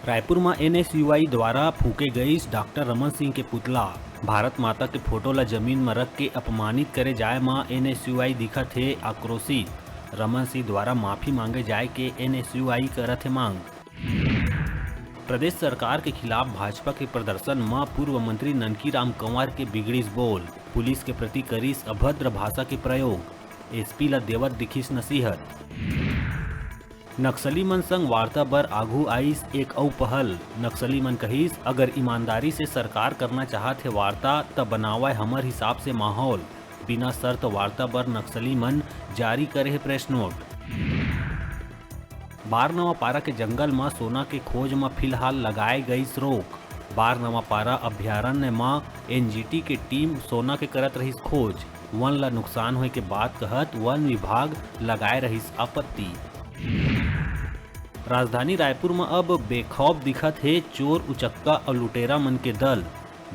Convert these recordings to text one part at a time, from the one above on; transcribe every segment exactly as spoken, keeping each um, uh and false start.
रायपुर म एनएसयूआई द्वारा फूंके गईस डॉक्टर रमन सिंह के पुतला। भारत माता के फोटो ल जमीन म रख के अपमानित करे जाय म एनएसयूआई दिखत हे आक्रोशित। रमन सिंह द्वारा माफी मांगे जाय के एनएसयूआई करत हे मांग। प्रदेश सरकार के खिलाफ भाजपा के प्रदर्शन म पूर्व मंत्री ननकी राम कंवर के बिगड़िस बोल, पुलिस के प्रति करिस अभद्र भाषा के प्रयोग, एसपी ल देवत दिखिस नसीहत। नक्सली मन संग वार्ता बर आघू आइस एक अउ पहल। नक्सली मन कहिस, अगर ईमानदारी से सरकार करना चाहत हे वार्ता, त बनावय हमर हिसाब से माहौल। बिना शर्त वार्ता बर नक्सली मन जारी करे हे प्रेस नोट। बारनवापारा के जंगल म सोना के खोज म फिलहाल लगाए गईस रोक। बारनवापारा अभयारण्य म एनजीटी के टीम सोना के करत रहिस खोज। वन ल नुकसान होए के बात कहत वन विभाग लगाए रहिस आपत्ति। राजधानी रायपुर म अब बेखौफ दिखत हे चोर, उचक्का अउ लुटेरा मन के दल।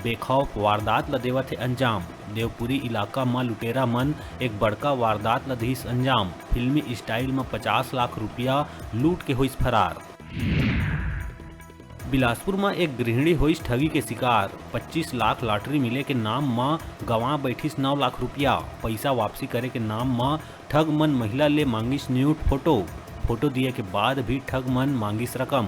बेखौफ वारदात ल देवत हे अंजाम। देवपुरी इलाका म लुटेरा मन एक बड़का वारदात ल दिस अंजाम। फिल्मी स्टाइल म पचास लाख रुपया लूट के होइस फरार। बिलासपुर म एक गृहिणी होइस ठगी के शिकार। पच्चीस लाख लॉटरी मिले के नाम म गंवा बैठिस नौ लाख रुपया। पइसा वापसी करे के नाम म ठग मन महिला ले मांगिस न्यूड फोटो। फोटो दिए के बाद भी ठग मन मांगिस रकम।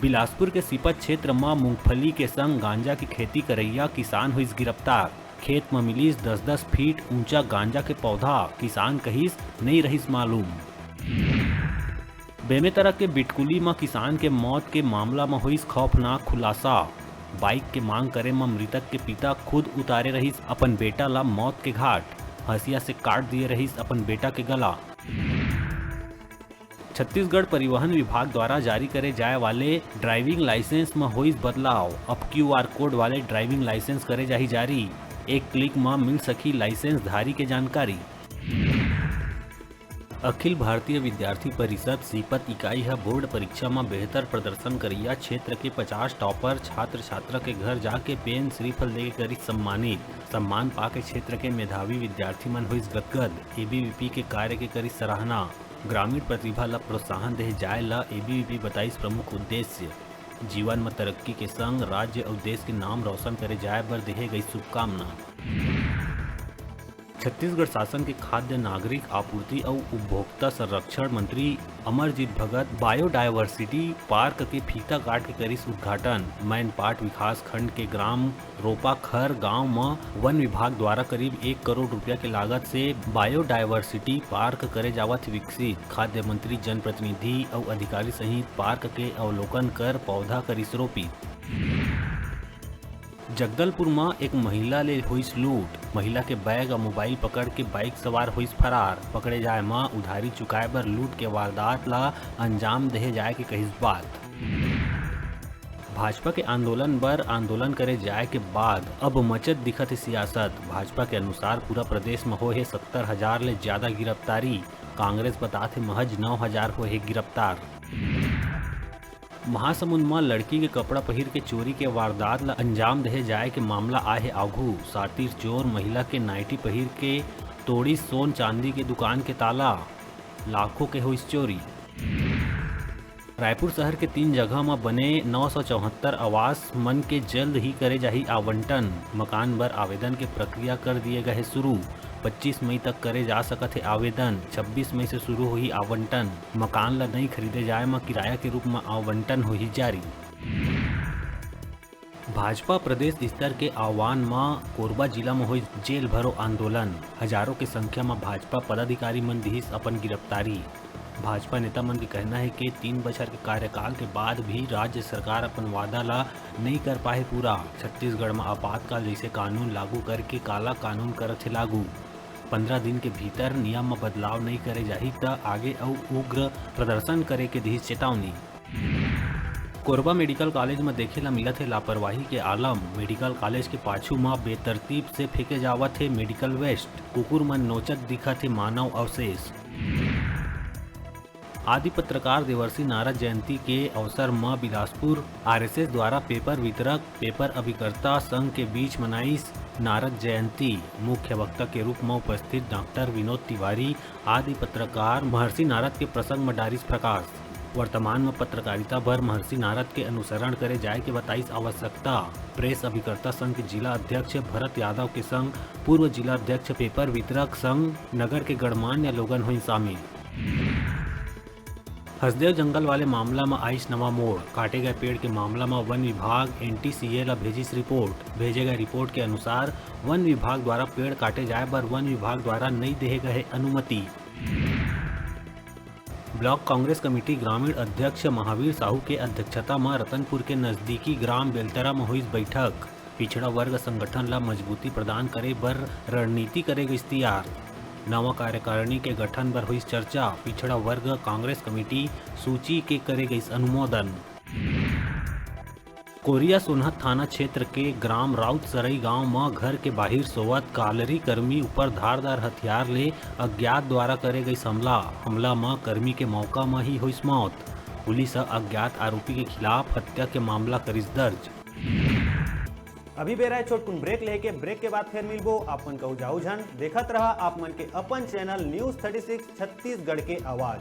बिलासपुर के सीपत क्षेत्र म मूंगफली के संग गांजा के खेती करइया किसान होइस गिरफ्तार। खेत म मिलिस दस दस फीट ऊंचा गांजा के पौधा, किसान कहिस, नइ रहिस मालूम। बेमेतरा के बिटकुली म किसान के मौत के मामला म होइस खौफनाक खुलासा। बाइक के मांग करे म मृतक के पिता खुद उतारे रहिस अपन बेटा ला मौत के घाट। हंसिया से काट दिए रहिस अपन बेटा के गला। छत्तीसगढ़ परिवहन विभाग द्वारा जारी करे जाए वाले ड्राइविंग लाइसेंस म होइस बदलाव। अब क्यूआर कोड वाले ड्राइविंग लाइसेंस करे जाही जारी। एक क्लिक म मिल सकही लाइसेंस धारी के जानकारी। अखिल भारतीय विद्यार्थी परिषद सीपत इकाई ह बोर्ड परीक्षा म बेहतर प्रदर्शन करइया क्षेत्र के पचास टॉपर छात्र छात्रा के घर जाके पेन श्रीफल देके करिस सम्मानित। सम्मान पाके क्षेत्र के मेधावी विद्यार्थी मन होइस गदगद। एबीवीपी के कार्य के करिस सराहना। ग्रामीण प्रतिभा ल प्रोत्साहन देहे जाय ल एबीवीपी बताइस प्रमुख उद्देश्य। जीवन म तरक्की के संग राज्य अउ देश के नाम रोशन करे जाय बर देहे गई शुभकामना। छत्तीसगढ़ शासन के खाद्य नागरिक आपूर्ति अउ उपभोक्ता संरक्षण मंत्री अमरजीत भगत बायोडायवर्सिटी पार्क के फीता काट के करिस उद्घाटन। मैनपाट विकास खंड के ग्राम रोपाखर गांव म वन विभाग द्वारा करीब एक करोड़ रुपया के लागत से बायोडायवर्सिटी पार्क करे जावत हे विकसित। खाद्य मंत्री, जनप्रतिनिधि अउ अधिकारी सहित पार्क के अवलोकन कर पौधा करिस रोपित। जगदलपुर म एक महिला ले होइस लूट। महिला के बैग अउ मोबाइल पकड़ के बाइक सवार होइस फरार। पकड़े जाय म उधारी चुकाए बर लूट के वारदात ल अंजाम देहे जाय के कहिस बात। भाजपा के आंदोलन बर आंदोलन करे जाय के बाद अब मचत दिखत हे सियासत। भाजपा के अनुसार पूरा प्रदेश म होए हे सत्तर हजार ले ज्यादा गिरफ्तारी। कांग्रेस बताथे महज नौ हजार होए हे गिरफ्तार। महासमुंद म लड़की के कपड़ा पहिर के चोरी के वारदात ल अंजाम देहे जाय के मामला आए हे आघू। सातिर चोर महिला के नाइटी पहिर के तोड़िस सोन चांदी के दुकान के ताला, लाखों के होइस चोरी। रायपुर शहर के तीन जगह म बने नौ सौ चौहत्तर आवास मन के जल्द ही करे जाही आवंटन। मकान बर आवेदन के प्रक्रिया कर दिए गए हे शुरू। पच्चीस मई तक करे जा सकत हे आवेदन। छब्बीस मई से शुरू होही आवंटन। मकान ल नई खरीदे जाय म किराया के रूप म आवंटन होही जारी। भाजपा प्रदेश स्तर के आह्वान म कोरबा जिला म होइस जेल भरो आंदोलन। हजारों के संख्या म भाजपा पदाधिकारी मन दिहिस अपन गिरफ्तारी। भाजपा नेता मन के कहना हे कि तीन बछर के कार्यकाल के बाद भी राज्य सरकार अपन वादा ला नई कर पाए पूरा। छत्तीसगढ़ म आपातकाल जैसे कानून लागू करके काला कानून करत हे लागू। पंद्रह दिन के भीतर नियम म बदलाव नई करे जाही त आगे अउ उग्र प्रदर्शन करे के दिहिस चेतावनी। कोरबा मेडिकल कॉलेज म देखे ला मिलत हे लापरवाही के आलम। मेडिकल कॉलेज के पाछू म बेतरतीब से फेंके जावत हे मेडिकल वेस्ट। कुकुर मन नोचत दिखत हे मानव अवशेष। आदि पत्रकार देवर्षि नारद जयंती के अवसर म बिलासपुर आरएसएस द्वारा पेपर वितरक, पेपर अभिकर्ता संघ के बीच मनाइस नारद जयंती। मुख्य वक्ता के रूप म उपस्थित डॉक्टर विनोद तिवारी आदि पत्रकार महर्षि नारद के प्रसंग म डारिस प्रकाश। वर्तमान म पत्रकारिता बर महर्षि नारद के अनुसरण करे जाय के बताइस आवश्यकता। प्रेस अभिकर्ता संघ के जिला अध्यक्ष भरत यादव के संग पूर्व जिला अध्यक्ष, पेपर वितरक संग नगर के गणमान्य लोगन होइन शामिल। हसदेव जंगल वाले मामला म आइस नवा मोड़। काटे गए पेड़ के मामला म वन विभाग एनटीसीए ल भेजिस रिपोर्ट। भेजे गए रिपोर्ट के अनुसार, वन विभाग द्वारा पेड़ काटे जाए बर वन विभाग द्वारा नइ देहे गए अनुमति। ब्लॉक कांग्रेस कमेटी ग्रामीण अध्यक्ष महावीर साहू के अध्यक्षता म रतनपुर के नजदीकी ग्राम बेलतरा म होइस बैठक। पिछड़ा वर्ग संगठन ला मजबूती प्रदान करे बर रणनीति करे गइस तियार। नवा कार्यकारिणी के गठन बर होइस चर्चा। पिछड़ा वर्ग कांग्रेस कमेटी सूची के करे गइस अनुमोदन। कोरिया सोनहत थाना क्षेत्र के ग्राम राउतसरई गांव म घर के बाहिर सोवत कालरी कर्मी ऊपर धारदार हथियार ले अज्ञात द्वारा करे गइस हमला। हमला म कर्मी के मौका म ही होइस मौत। पुलिस ह अज्ञात आरोपी के खिलाफ हत्या के मामला करिस दर्ज। अभी बेरा हे छोटकुन ब्रेक लेके, ब्रेक के बाद फेर मिलबो। आप मन कहू जाऊ झन, देखत रहा आप मन के अपन channel news thirty six Chhattisgarh के आवाज।